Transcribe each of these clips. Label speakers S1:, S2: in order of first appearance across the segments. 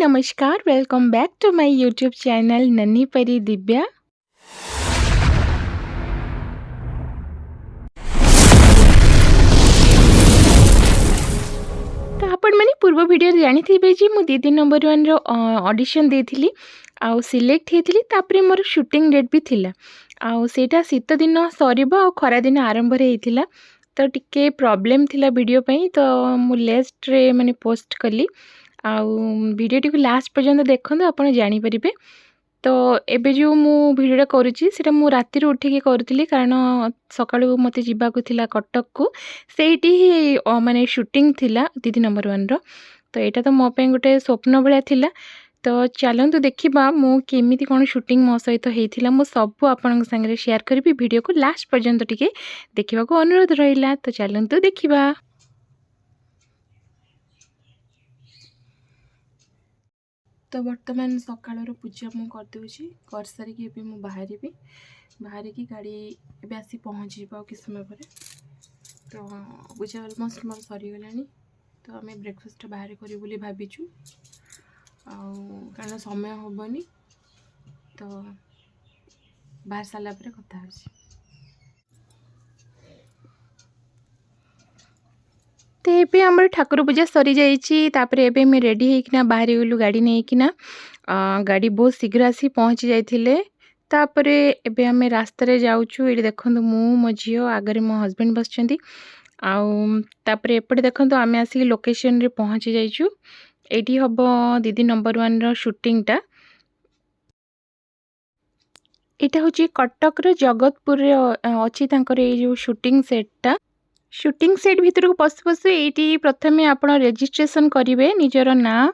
S1: ନମସ୍କାର, welcome back to my YouTube channel ନନ୍ହି ପରି ଦିବ୍ୟା। ତ ଆପଣମାନେ ପୂର୍ବ ଭିଡ଼ିଓରେ ଜାଣିଥିବେ ଯେ ମୁଁ ଦିଦି ନମ୍ବର ୱାନ୍ର ଅଡ଼ିସନ୍ ଦେଇଥିଲି ଆଉ ସିଲେକ୍ଟ ହେଇଥିଲି। ତାପରେ ମୋର ସୁଟିଂ ଡେଟ୍ ବି ଥିଲା ଆଉ ସେଇଟା ଶୀତ ଦିନ ସରିବ ଆଉ ଖରାଦିନ ଆରମ୍ଭରେ ହେଇଥିଲା। ତ ଟିକେ ପ୍ରୋବ୍ଲେମ୍ ଥିଲା ଭିଡ଼ିଓ ପାଇଁ, ତ ମୁଁ ଲେଟ୍ରେ ମାନେ ପୋଷ୍ଟ କଲି। ଆଉ ଭିଡ଼ିଓଟିକୁ ଲାଷ୍ଟ ପର୍ଯ୍ୟନ୍ତ ଦେଖନ୍ତୁ, ଆପଣ ଜାଣିପାରିବେ। ତ ଏବେ ଯେଉଁ ମୁଁ ଭିଡ଼ିଓଟା କରୁଛି, ସେଇଟା ମୁଁ ରାତିରୁ ଉଠିକି କରୁଥିଲି, କାରଣ ସକାଳୁ ମୋତେ ଯିବାକୁ ଥିଲା କଟକକୁ। ସେଇଠି ହିଁ ମାନେ ସୁଟିଂ ଥିଲା ଦିଦି ନମ୍ବର ୱାନ୍ର। ତ ଏଇଟା ତ ମୋ ପାଇଁ ଗୋଟେ ସ୍ୱପ୍ନ ଭଳିଆ ଥିଲା। ତ ଚାଲନ୍ତୁ ଦେଖିବା, ମୁଁ କେମିତି କ'ଣ ସୁଟିଂ ମୋ ସହିତ ହେଇଥିଲା, ମୁଁ ସବୁ ଆପଣଙ୍କ ସାଙ୍ଗରେ ସେୟାର କରିବି। ଭିଡ଼ିଓକୁ ଲାଷ୍ଟ ପର୍ଯ୍ୟନ୍ତ ଟିକେ ଦେଖିବାକୁ ଅନୁରୋଧ ରହିଲା। ତ ଚାଲନ୍ତୁ ଦେଖିବା। ତ ବର୍ତ୍ତମାନ ସକାଳର ପୂଜା ମୁଁ କରିଦେଉଛି। କରିସାରିକି ଏବେ ମୁଁ ବାହାରିବି। ବାହାରିକି ଗାଡ଼ି ଏବେ ଆସି ପହଞ୍ଚିଯିବ ଆଉ କିଛି ସମୟ ପରେ। ତ ପୂଜା ଅଲମୋଷ୍ଟ ମୋର ସରିଗଲାଣି। ତ ଆମେ ବ୍ରେକଫାଷ୍ଟଟା ବାହାରେ କରିବୁ ବୋଲି ଭାବିଛୁ, ଆଉ କାରଣ ସମୟ ହେବନି। ତ ବାହାରି ସାରିଲା ପରେ କଥା ହେଉଛି। ତ ଏବେ ଆମର ଠାକୁର ପୂଜା ସରିଯାଇଛି। ତାପରେ ଏବେ ଆମେ ରେଡ଼ି ହେଇକିନା ବାହାରିଗଲୁ ଗାଡ଼ି ନେଇକିନା। ଗାଡ଼ି ବହୁତ ଶୀଘ୍ର ଆସି ପହଞ୍ଚି ଯାଇଥିଲେ। ତାପରେ ଏବେ ଆମେ ରାସ୍ତାରେ ଯାଉଛୁ। ଏଇଠି ଦେଖନ୍ତୁ, ମୁଁ, ମୋ ଝିଅ, ଆଗରେ ମୋ ହଜବେଣ୍ଡ ବସିଛନ୍ତି। ଆଉ ତାପରେ ଏପଟେ ଦେଖନ୍ତୁ, ଆମେ ଆସିକି ଲୋକେସନରେ ପହଞ୍ଚି ଯାଇଛୁ। ଏଇଠି ହେବ ଦିଦି ନମ୍ବର ୱାନ୍ର ସୁଟିଂଟା। ଏଇଟା ହେଉଛି କଟକର ଜଗତପୁରରେ ଅଛି ତାଙ୍କର ଏଇ ଯେଉଁ ସୁଟିଂ ସେଟ୍ଟା। ସୁଟିଂ ସେଟ୍ ଭିତରକୁ ପଶୁ ପଶୁ ଏଇଠି ପ୍ରଥମେ ଆପଣ ରେଜିଷ୍ଟ୍ରେସନ୍ କରିବେ, ନିଜର ନାଁ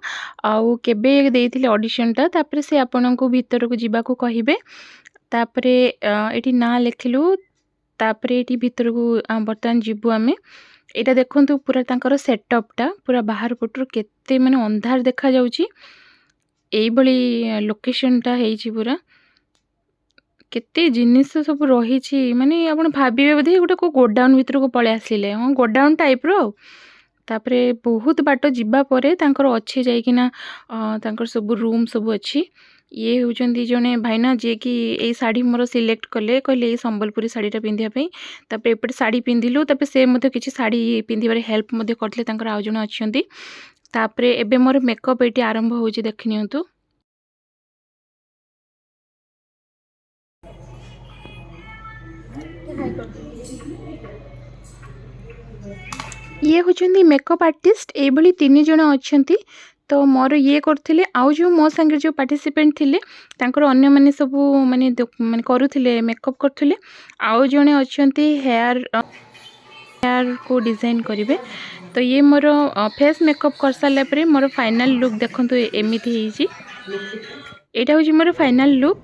S1: ଆଉ କେବେ ଦେଇଥିଲେ ଅଡ଼ିସନ୍ଟା। ତାପରେ ସେ ଆପଣଙ୍କୁ ଭିତରକୁ ଯିବାକୁ କହିବେ। ତାପରେ ଏଇଠି ନାଁ ଲେଖିଲୁ। ତାପରେ ଏଇଠି ଭିତରକୁ ବର୍ତ୍ତମାନ ଯିବୁ ଆମେ। ଏଇଟା ଦେଖନ୍ତୁ, ପୁରା ତାଙ୍କର ସେଟଅପ୍ଟା ପୁରା ବାହାର ପଟରୁ କେତେ ମାନେ ଅନ୍ଧାର ଦେଖାଯାଉଛି। ଏଇଭଳି ଲୋକେସନ୍ଟା ହେଇଛି ପୁରା। କେତେ ଜିନିଷ ସବୁ ରହିଛି, ମାନେ ଆପଣ ଭାବିବେ ବୋଧେ ଗୋଟେ କେଉଁ ଗୋଡାଉନ୍ ଭିତରକୁ ପଳେଇ ଆସିଲେ। ହଁ, ଗୋଡାଉନ୍ ଟାଇପ୍ର। ଆଉ ତାପରେ ବହୁତ ବାଟ ଯିବା ପରେ ତାଙ୍କର ଅଛି ଯାଇକିନା ତାଙ୍କର ସବୁ ରୁମ୍ ସବୁ ଅଛି। ଇଏ ହେଉଛନ୍ତି ଜଣେ ଭାଇନା, ଯିଏକି ଏଇ ଶାଢ଼ୀ ମୋର ସିଲେକ୍ଟ କଲେ। କହିଲେ ଏଇ ସମ୍ବଲପୁରୀ ଶାଢ଼ୀଟା ପିନ୍ଧିବା ପାଇଁ। ତାପରେ ଏପଟେ ଶାଢ଼ୀ ପିନ୍ଧିଲୁ। ତାପରେ ସେ ମଧ୍ୟ କିଛି ଶାଢ଼ୀ ପିନ୍ଧିବାରେ ହେଲ୍ପ ମଧ୍ୟ କରିଥିଲେ। ତାଙ୍କର ଆଉ ଜଣେ ଅଛନ୍ତି। ତାପରେ ଏବେ ମୋର ମେକଅପ୍ ଏଇଠି ଆରମ୍ଭ ହେଉଛି, ଦେଖିନିଅନ୍ତୁ। ଇଏ ହେଉଛନ୍ତି ମେକଅପ୍ ଆର୍ଟିଷ୍ଟ। ଏଇଭଳି ତିନି ଜଣ ଅଛନ୍ତି। ତ ମୋର ଇଏ କରୁଥିଲେ, ଆଉ ଯେଉଁ ମୋ ସାଙ୍ଗରେ ଯେଉଁ ପାର୍ଟିସିପେଣ୍ଟ ଥିଲେ, ତାଙ୍କର ଅନ୍ୟମାନେ ସବୁ ମାନେ ମାନେ କରୁଥିଲେ, ମେକଅପ୍ କରୁଥିଲେ। ଆଉ ଜଣେ ଅଛନ୍ତି ହେୟାରକୁ ଡିଜାଇନ୍ କରିବେ। ତ ଇଏ ମୋର ଫେସ୍ ମେକଅପ୍ କରିସାରିଲା ପରେ ମୋର ଫାଇନାଲ୍ ଲୁକ୍ ଦେଖନ୍ତୁ, ଏମିତି ହେଇଛି। ଏଇଟା ହେଉଛି ମୋର ଫାଇନାଲ୍ ଲୁକ୍।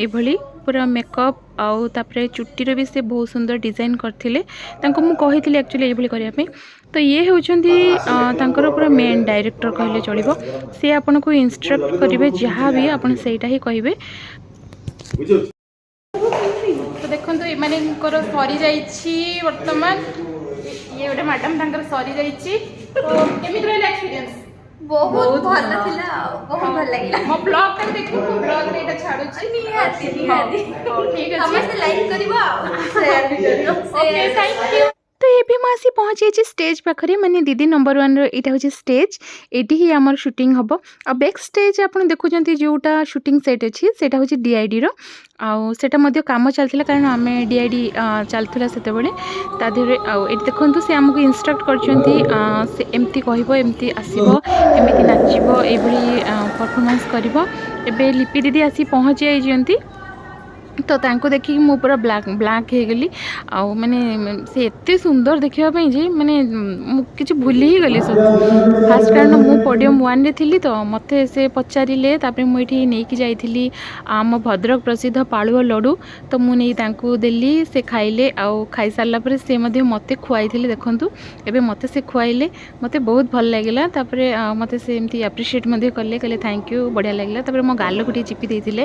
S1: ଏଇଭଳି ପୁରା ମେକଅପ୍, ଆଉ ତାପରେ ଚୁଟିର ବି ସେ ବହୁତ ସୁନ୍ଦର ଡିଜାଇନ୍ କରିଥିଲେ। ତାଙ୍କୁ ମୁଁ କହିଥିଲି ଆକ୍ଚୁଆଲି ଏଇଭଳି କରିବା ପାଇଁ। ତ ଇଏ ହେଉଛନ୍ତି ତାଙ୍କର ପୁରା ମେନ୍ ଡାଇରେକ୍ଟର କହିଲେ ଚଳିବ। ସେ ଆପଣଙ୍କୁ ଇନଷ୍ଟ୍ରକ୍ଟ କରିବେ, ଯାହା ବି ଆପଣ ସେଇଟା ହିଁ କହିବେ। ତ ଦେଖନ୍ତୁ, ଏମାନଙ୍କର ସରିଯାଇଛି ବର୍ତ୍ତମାନ। ଇଏ ଗୋଟେ ମ୍ୟାଡ଼ାମ୍, ତାଙ୍କର ସରିଯାଇଛି। ତ କେମିତି ରହିଲା ଏକ୍ସପିରିଏନ୍ସ?
S2: ବହୁତ ଭଲ ଥିଲା ଆଉ ବହୁତ ଭଲ ଲାଗିଲା।
S1: ମୋ ବ୍ଲଗ୍ଟା ଦେଖିବୁ, ମୁଁ ବ୍ଲଗ୍ରେ ଏଇଟା ଛାଡୁଛି।
S2: ନିହାତି, ନିହାତି।
S1: ହଉ, ଠିକ୍ ଅଛି।
S2: ସମସ୍ତେ ଲାଇକ୍ କରିବ ଆଉ ସେୟାର ବି କରିବ।
S1: Okay, thank you. ତ ଏବେ ମୁଁ ଆସି ପହଞ୍ଚିଯାଇଛି ଷ୍ଟେଜ୍ ପାଖରେ, ମାନେ ଦିଦି ନମ୍ବର ୱାନ୍ର ଏଇଟା ହେଉଛି ଷ୍ଟେଜ୍। ଏଇଠି ହିଁ ଆମର ସୁଟିଂ ହେବ। ଆଉ ବ୍ୟାକ୍ ଷ୍ଟେଜ୍ ଆପଣ ଦେଖୁଛନ୍ତି, ଯେଉଁଟା ସୁଟିଂ ସେଟ୍ ଅଛି, ସେଇଟା ହେଉଛି ଡିଆଇଡ଼ିର। ଆଉ ସେଇଟା ମଧ୍ୟ କାମ ଚାଲିଥିଲା, କାରଣ ଆମେ DID ଚାଲିଥିଲା ସେତେବେଳେ ତା ଦେହରେ। ଆଉ ଏଇଠି ଦେଖନ୍ତୁ, ସେ ଆମକୁ ଇନଷ୍ଟ୍ରକ୍ଟ କରିଛନ୍ତି। ସେ ଏମିତି କହିବ, ଏମିତି ଆସିବ, ଏମିତି ନାଚିବ, ଏଇଭଳି ପରଫର୍ମାନ୍ସ କରିବ। ଏବେ ଲିପି ଦିଦି ଆସି ପହଞ୍ଚି ଯାଇଛନ୍ତି। ତ ତାଙ୍କୁ ଦେଖିକି ମୁଁ ପୁରା ବ୍ଲାଙ୍କ ବ୍ଲାଙ୍କ ହେଇଗଲି। ଆଉ ମାନେ ସେ ଏତେ ସୁନ୍ଦର ଦେଖିବା ପାଇଁ ଯେ ମାନେ ମୁଁ କିଛି ଭୁଲି ହିଁ ଗଲି ସବୁ ଫାଷ୍ଟ, କାରଣ ମୁଁ ପଡ଼ିୟମ୍ ୱାନ୍ରେ ଥିଲି। ତ ମୋତେ ସେ ପଚାରିଲେ। ତାପରେ ମୁଁ ଏଇଠି ନେଇକି ଯାଇଥିଲି ଆମ ଭଦ୍ରକ ପ୍ରସିଦ୍ଧ ପାଳୁଅ ଲଡ଼ୁ। ତ ମୁଁ ନେଇ ତାଙ୍କୁ ଦେଲି, ସେ ଖାଇଲେ। ଆଉ ଖାଇସାରିଲା ପରେ ସେ ମଧ୍ୟ ମୋତେ ଖୁଆଇଥିଲେ। ଦେଖନ୍ତୁ, ଏବେ ମୋତେ ସେ ଖୁଆଇଲେ, ମୋତେ ବହୁତ ଭଲ ଲାଗିଲା। ତାପରେ ମୋତେ ସେ ଏମିତି ଆପ୍ରିସିଏଟ୍ ମଧ୍ୟ କଲେ, କହିଲେ thank you, ବଢ଼ିଆ ଲାଗିଲା। ତାପରେ ମୋ ଗାଲକୁ ଟିକେ ଚିପି ଦେଇଥିଲେ।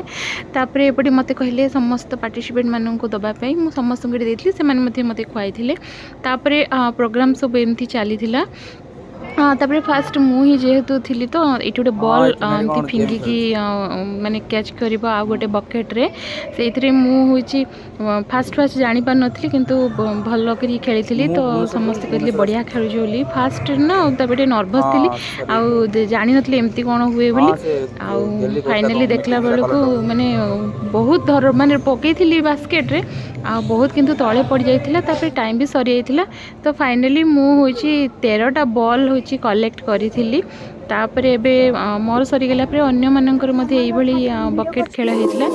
S1: ତାପରେ ଏପଟେ ମୋତେ କହିଲେ ସମସ୍ତ ପାର୍ଟିସିପେଣ୍ଟ ମାନଙ୍କୁ ଦେବା ପାଇଁ। ମୁଁ ସମସ୍ତଙ୍କୁ ଏଠି ଦେଇଥିଲି, ସେମାନେ ମଧ୍ୟ ମୋତେ ଖୁଆଇଥିଲେ। ତାପରେ ପ୍ରୋଗ୍ରାମ୍ ସବୁ ଏମିତି ଚାଲିଥିଲା। ହଁ, ତାପରେ ଫାଷ୍ଟ ମୁଁ ହିଁ ଯେହେତୁ ଥିଲି, ତ ଏଇଠି ଗୋଟେ
S3: ହଁ,
S1: ବଲ୍
S3: ଏଠି
S1: ଏମିତି
S3: କଣ ଗେମ୍
S1: ଫିଙ୍ଗିକି
S3: ଖେଳୁଛି?
S1: ମାନେ କ୍ୟାଚ୍ କରିବ ଆଉ ଗୋଟେ ବକେଟ୍ରେ। ସେଇଥିରେ ମୁଁ ହେଉଛି ଫାଷ୍ଟ ଫାଷ୍ଟ ଜାଣିପାରୁନଥିଲି, କିନ୍ତୁ ଭଲ କରି ଖେଳିଥିଲି।
S3: ମୁଁ
S1: ତ
S3: ଭୁବନେଶ୍ୱରରୁ
S1: ସମସ୍ତେ କହିଥିଲେ
S3: ଭୁବନେଶ୍ୱର
S1: ବଢ଼ିଆ
S3: ଆସିଥିଲି।
S1: ଖେଳୁଛୁ ବୋଲି। ଫାଷ୍ଟ ନା, ତାପରେ ଟିକେ ନର୍ଭସ୍ ଥିଲି ଆଉ
S3: ସରିଯାଇଥିଲା।
S1: ଜାଣିନଥିଲି ଏମିତି କ'ଣ ହୁଏ
S3: ହଁ,
S1: ବୋଲି।
S3: ସେ
S1: ଆଉ
S3: ଗେଲି କହୁଥିଲା
S1: ଫାଇନାଲି
S3: କଣ
S1: ଦେଖିଲା
S3: ମେଟ୍ରିକ ଥିଲା
S1: ବେଳକୁ
S3: କଲରଟାକୁ।
S1: ମାନେ ବହୁତ ଧର ମାନେ ପକେଇଥିଲି ବାସ୍କେଟ୍ରେ ଆଉ ବହୁତ, କିନ୍ତୁ ତଳେ ପଡ଼ିଯାଇଥିଲା। ତାପରେ ଟାଇମ୍ ବି ସରିଯାଇଥିଲା। ତ ଫାଇନାଲି ମୁଁ ହେଉଛି 13ଟା ବଲ୍ ହେଉଛି କଲେକ୍ଟ କରିଥିଲି। ତାପରେ ଏବେ ମୋର ସରିଗଲା ପରେ ଅନ୍ୟମାନଙ୍କର ମଧ୍ୟ ଏଇଭଳି ବକେଟ୍ ଖେଳ ହେଇଥିଲା।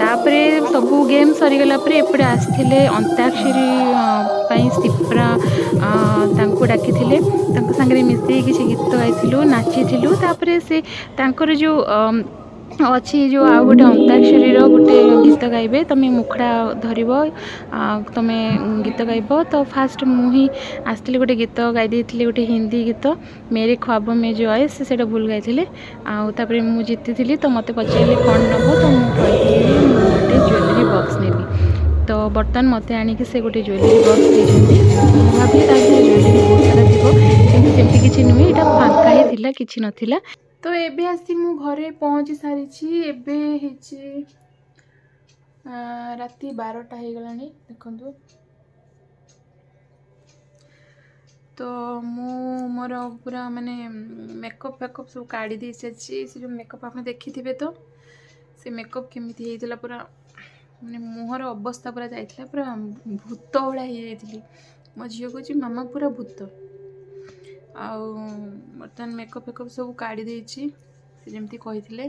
S1: ତାପରେ ସବୁ ଗେମ୍ ସରିଗଲା ପରେ ଏପଟେ ଆସିଥିଲେ ଅନ୍ତାକ୍ଷରୀ ପାଇଁ ସିପ୍ରା, ତାଙ୍କୁ ଡାକିଥିଲେ। ତାଙ୍କ ସାଙ୍ଗରେ ମିଶିକି କିଛି ଗୀତ ଗାଇଥିଲୁ, ନାଚିଥିଲୁ। ତାପରେ ସେ ତାଙ୍କର ଯେଉଁ ଅଛି, ଯେଉଁ ଆଉ ଗୋଟେ ଅନ୍ତାକ୍ଷରୀର ଗୋଟେ ଗୀତ ଗାଇବେ, ତମେ ମୁଖଡ଼ା ଧରିବ, ତମେ ଗୀତ ଗାଇବ। ତ ଫାଷ୍ଟ ମୁଁ ହିଁ ଆସିଥିଲି, ଗୋଟେ ଗୀତ ଗାଇ ଦେଇଥିଲି, ଗୋଟେ ହିନ୍ଦୀ ଗୀତ, मेरे ख्वाबों में जो आए। ସେ ସେଇଟା ଭୁଲ ଗାଇଥିଲେ ଆଉ ତାପରେ ମୁଁ ଜିତିଥିଲି। ତ ମୋତେ ପଚାରିଲେ କ'ଣ ନେବ? ତ ମୁଁ କହିଥିଲି ମୁଁ ଗୋଟେ ଜୁଏଲାରୀ ବକ୍ସ ନେବି। ତ ବର୍ତ୍ତମାନ ମୋତେ ଆଣିକି ସେ ଗୋଟେ ଜୁଏଲାରୀ ବକ୍ସ ଦେଇଛନ୍ତି। ମୁଁ ଭାବିଲି ତା ଭିତରେ ଜୁଏଲାରୀ ବହୁତ ସାରା ଥିବ, କିନ୍ତୁ ସେମିତି କିଛି ନୁହେଁ। ଏଇଟା ଫାଙ୍କା ହିଁ ଥିଲା, କିଛି ନଥିଲା। ତ ଏବେ ଆସି ମୁଁ ଘରେ ପହଞ୍ଚି ସାରିଛି। ଏବେ ହେଇଛି ରାତି 12ଟା ହେଇଗଲାଣି, ଦେଖନ୍ତୁ। ତ ମୁଁ ମୋର ପୁରା ମାନେ ମେକଅପ୍ ଫେକଅପ୍ ସବୁ କାଢ଼ି ଦେଇ ସାରିଛି। ସେ ଯେଉଁ ମେକଅପ୍ ଆପଣ ଦେଖିଥିବେ, ତ ସେ ମେକଅପ୍ କେମିତି ହେଇଥିଲା, ପୁରା ମାନେ ମୁହଁର ଅବସ୍ଥା ପୁରା ଯାଇଥିଲା, ପୁରା ଭୂତ ଭଳିଆ ହେଇଯାଇଥିଲି। ମୋ ଝିଅ କହୁଛି, ମାମା ପୁରା ଭୂତ। ଆଉ ବର୍ତ୍ତମାନ ମେକଅପ୍ ଫେକଅପ୍ ସବୁ କାଢ଼ି ଦେଇଛି, ସେ ଯେମିତି କହିଥିଲେ।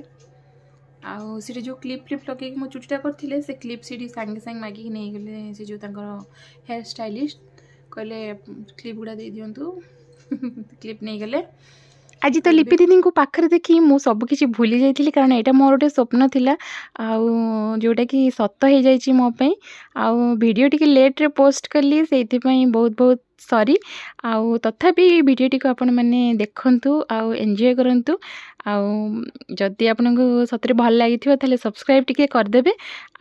S1: ଆଉ ସେଠି ଯେଉଁ କ୍ଲିପ୍ ଫ୍ଲିପ୍ ଲଗେଇକି ମୋ ଚୁଟିଟା କରିଥିଲେ, ସେ କ୍ଲିପ୍ ସେଠି ସାଙ୍ଗେ ସାଙ୍ଗେ ମାଗିକି ନେଇଗଲେ। ସେ ଯେଉଁ ତାଙ୍କର ହେୟାର ଷ୍ଟାଇଲିଷ୍ଟ କହିଲେ, କ୍ଲିପ୍ ଗୁଡ଼ା ଦେଇଦିଅନ୍ତୁ। କ୍ଲିପ୍ ନେଇଗଲେ। ଆଜି ତ ଲିପି ଦିଦିଙ୍କୁ ପାଖରେ ଦେଖି ମୁଁ ସବୁକିଛି ଭୁଲି ଯାଇଥିଲି, କାରଣ ଏଇଟା ମୋର ଗୋଟେ ସ୍ୱପ୍ନ ଥିଲା ଆଉ ଯେଉଁଟାକି ସତ ହେଇଯାଇଛି ମୋ ପାଇଁ। ଆଉ ଭିଡ଼ିଓ ଟିକେ ଲେଟ୍ରେ ପୋଷ୍ଟ କଲି, ସେଇଥିପାଇଁ ବହୁତ ବହୁତ ସରି। ଆଉ ତଥାପି ଭିଡ଼ିଓଟିକୁ ଆପଣମାନେ ଦେଖନ୍ତୁ ଆଉ ଏନ୍ଜୟ କରନ୍ତୁ। ଆଉ ଯଦି ଆପଣଙ୍କୁ ସତରେ ଭଲ ଲାଗିଥିବ, ତାହେଲେ ସବସ୍କ୍ରାଇବ୍ ଟିକେ କରିଦେବେ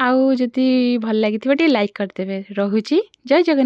S1: ଆଉ ଯଦି ଭଲ ଲାଗିଥିବ, ଟିକେ ଲାଇକ୍ କରିଦେବେ। ରହୁଛି, ଜୟ ଜଗନ୍ନାଥ।